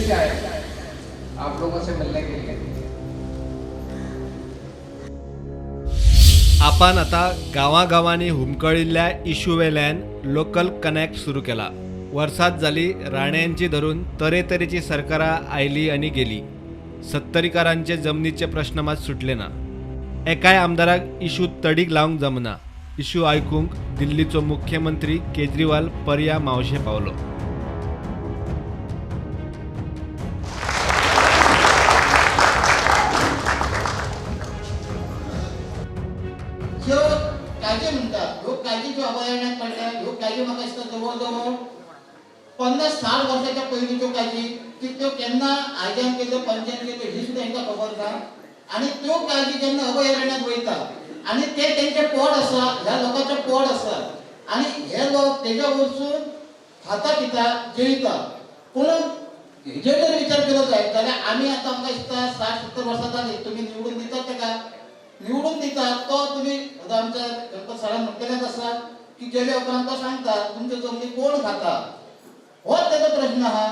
से आया आप लोगों से मिलने के लिए। आपान आतां गांवागांवांनी हुमकळिल्ल्या इशू वेल्यान लोकल कनॅक्ट सुरू केला। वर्सात जाली राण्यांची धरून तरेतरेची सरकारां आयली आनी गेली, सत्तरीकारांचे जमनीचे प्रश्न मात सुटले ना। एकाय आमदाराक इशू तडीक लावंक जमना। इशू आयकूंक दिल्लीचो मुख्यमंत्री केजरीवाल पर्या मावशे पावलो। ह्यो काजी म्हणटा, ह्यो काजी ज्यो अभयारण्यात पडल्या, ह्यो काजी म्हाका दिसता जवळ जवळ 50-60 वर्साच्या पयलींच्यो काजी की त्यो केन्ना आयज्यान केल्यो पंचान केल्यो ही सुद्दां हेंकां खबर ना। आनी त्यो काजी जेन्ना अभयारण्यात वयता आनी ते तेंचे पोट आसा, ह्या लोकांचें पोट आसा आनी हे लोक तेज्या वरसून खाता पिता जेयता। पूण हेजेर जर विचार केलो जायत जाल्यार आमी आतां आमकां दिसता 60-70 वर्सां जालीं तुमी निवडून दितात तेका, निवडून दितात तो तुमी आतां आमच्या गणपत सरान म्हणटलेच आसा की गेल्या उपरांत तो सांगता तुमच्यो जमनी कोण खाता, होच तेजो प्रश्न आहा।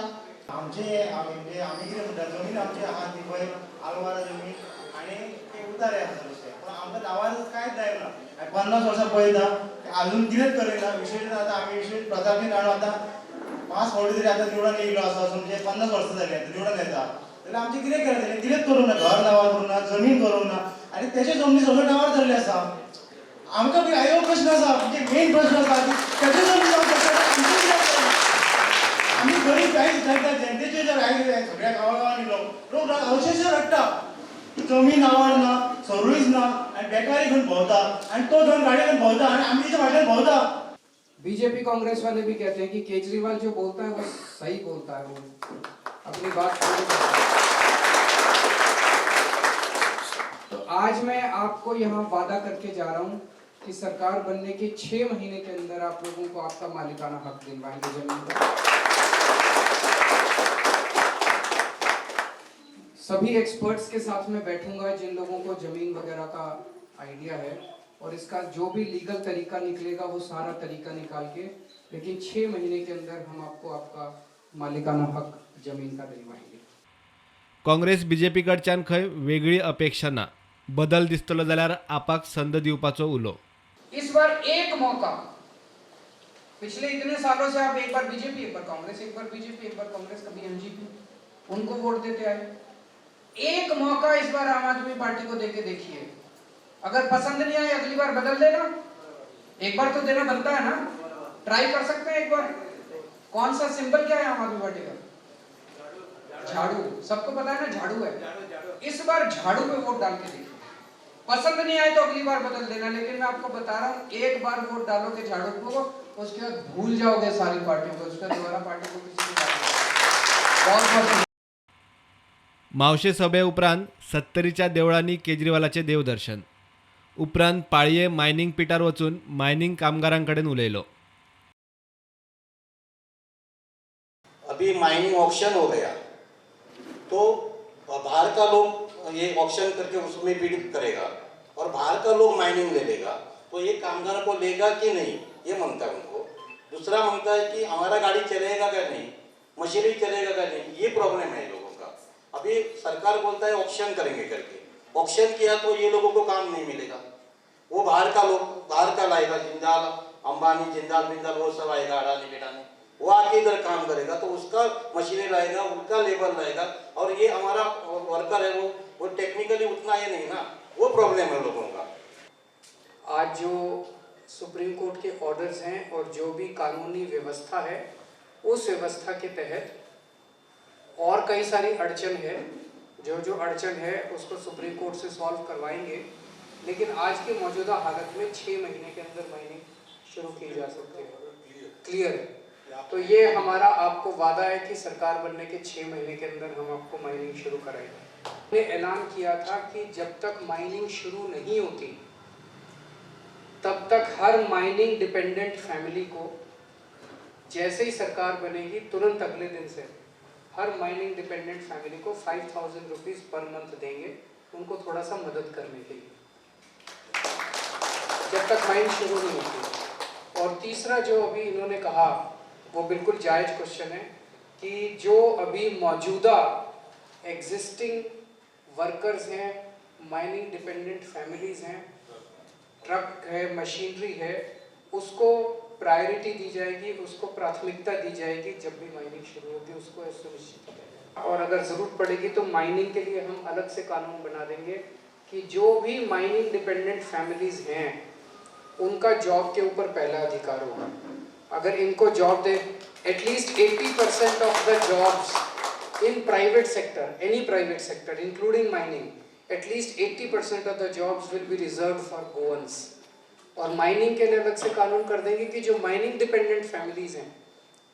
आमचे म्हणजे आमी कितें म्हणटा, जमीन आमची आहा ती पळय आलवारा जमीन आनी ते उतारे आसा तशे, पूण आमकां नांवार कांयच जायना। आनी 50 वर्सां पळयता अजून कितेंच करिना। विशेश आतां आमी विशेश प्रतापी नाणो आतां 5 फावटी तरी आतां निवडून येयलो आसा, असो म्हणजे 50 वर्सां जालीं आतां निवडून येता, जाल्यार आमचें कितें केलें तेणें, कितेंच करूंक ना, घर नांवार करूंक ना, जमीन करूंक ना आनी तेजे जमनी सगळ्यो नांवार जाल्ले आसा। आमकां बी हो प्रश्न आसा, म्हणजे मेन प्रश्न आसा की तेजे जमनी नांवार जाल्ले आसा, आमचें कित्याक जायना? आमी गरीब कांय दिसना, जनतेचे जर आयले सगळ्या गांवागांवांनी लोक लोक अवशेष रडटा, जमीन नांवार ना, सर्वीस ना आनी बेकारी घेवन भोंवता आनी तो घेवन गाडी घेवन भोंवता आनी आमी तेच्या फाटल्यान भोंवता। बीजेपी कांग्रेस वाले भी कहते हैं कि केजरीवाल जो बोलता है वो सही बोलता है, वो अपनी बात पूरी करता है। तो आज मैं आपको यहाँ वादा करके जा रहा हूँ कि सरकार बनने के 6 महीने के अंदर आप लोगों को आपका मालिकाना हक दिलवाएंगे जमीन का। सभी एक्सपर्ट्स के साथ में बैठूंगा जिन लोगों को जमीन वगैरह का आइडिया है, और इसका जो भी लीगल तरीका निकलेगा वो सारा तरीका निकाल के, लेकिन 6 महीने के अंदर हम आपको आपका मालिकाना हक जमीन का दिलवाएंगे। काँग्रेस बीजेपी कडच्यान खंय वेगळी अपेक्षा ना, बदल दिसतलो जाल्यार आपाक संद दिवपाचो उलो। इस बार एक मौका, पिछले इतने सालों से आप एक बार बीजेपी, एक बार कांग्रेस, एक बार बीजेपी, एक बार कांग्रेस, कभी एमजीपी, उनको वोट देते आए। एक मौका इस बार आम आदमी पार्टी को देके देखिए, अगर पसंद नहीं आए अगली बार बदल देना। एक बार तो देना बनता है ना, ट्राई कर सकते हैं एक बार। कौन सा सिंबल क्या है आम आदमी पार्टी का? झाड़ू, सबको पता है ना झाड़ू है। इस बार झाड़ू पे वोट डाल के देखिए, पसंद नहीं आए तो अगली बार बदल देना, लेकिन मैं आपको बता रहा हूं एक बार वोट डालोगे झाड़ू को, उसके बाद भूल जाओगे सारी पार्टियों को, उसके बाद दोबारा पार्टी को किसी को बहुत बहुत। मावशे सभे उपरांत सत्तरीच्या देवळांनी केजरीवालाचें देवदर्शन, उपरांत पाळये मायनिंग पिटार वचून मायनिंग कामगारां कडेन उलयलो। अभी माइनिंग ऑक्शन हो गया तो बाहर का लोग ये ऑक्शन करके उसमें बिड करेगा और बाहर का लोग माइनिंग ले लेगा, तो ये कामगार को लेगा कि नहीं ये मांगता है उनको। दूसरा मांगता है कि हमारा गाड़ी चलेगा क्या नहीं, मशीनरी चलेगा क्या नहीं, ये प्रॉब्लम है लोगों का। अभी सरकार बोलता है ऑक्शन करेंगे करके, ऑक्शन किया तो ये लोगों को काम नहीं मिलेगा, वो बाहर का लोग बाहर का लाएगा, जिंदाल अंबानी जिंदाल बिंदाल वो सब आएगा, अडानी बिडानी वो आके इधर काम करेगा, तो उसका मशीनरी लाएगा, उनका लेबर लाएगा, और ये हमारा वर्कर है वो टेक्निकली उतना ये नहीं ना, वो प्रॉब्लम है लोगों का। आज जो सुप्रीम कोर्ट के ऑर्डर्स हैं और जो भी कानूनी व्यवस्था है, उस व्यवस्था के तहत और कई सारी अड़चन है, जो जो अड़चन है उसको सुप्रीम कोर्ट से सॉल्व करवाएंगे, लेकिन आज के मौजूदा हालत में 6 महीने के अंदर माइनिंग शुरू की जा सकती है। क्लियर है? तो ये हमारा आपको वादा है कि सरकार बनने के 6 महीने के अंदर हम आपको माइनिंग शुरू कराएंगे। हमने ऐलान किया था कि जब तक माइनिंग शुरू नहीं होती तब तक हर माइनिंग डिपेंडेंट फैमिली को, जैसे ही सरकार बनेगी तुरंत अगले दिन से हर माइनिंग डिपेंडेंट फैमिली को 5000 रुपीज़ पर मंथ देंगे, उनको थोड़ा सा मदद करने के लिए, जब तक माइन शुरू नहीं होती। और तीसरा जो अभी इन्होंने कहा वो बिल्कुल जायज़ क्वेश्चन है। कि जो अभी मौजूदा एग्जिस्टिंग वर्कर्स हैं, माइनिंग डिपेंडेंट फैमिलीज़ हैं, ट्रक है, मशीनरी है, उसको प्रायोरिटी दी जाएगी, उसको प्राथमिकता दी जाएगी। जब भी माइनिंग शुरू होगी उसको सुनिश्चित किया जाएगा और अगर ज़रूरत पड़ेगी तो माइनिंग के लिए हम अलग से कानून बना देंगे कि जो भी माइनिंग डिपेंडेंट फैमिलीज़ हैं उनका जॉब के ऊपर पहला अधिकार होगा। अगर इनको job they, at least 80% of the jobs in private sector, any private sector including mining, at least 80% of the jobs will be reserved for Goans. Aur mining K लिए अलग से कानून कर देंगे कि जो माइनिंग डिपेंडेंट फैमिलीज़ हैं,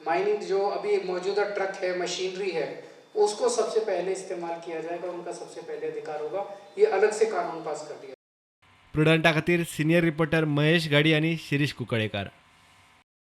mining जो अभी मौजूदा ट्रक है, मशीनरी है, उसको सबसे पहले इस्तेमाल किया जाएगा, उनका सबसे पहले अधिकार होगा। ये अलग से कानून पास कर दिया। प्रुडंटा खातीर सिनियर रिपोर्टर महेश घाडी आनी शिरीष कुंकळेकार।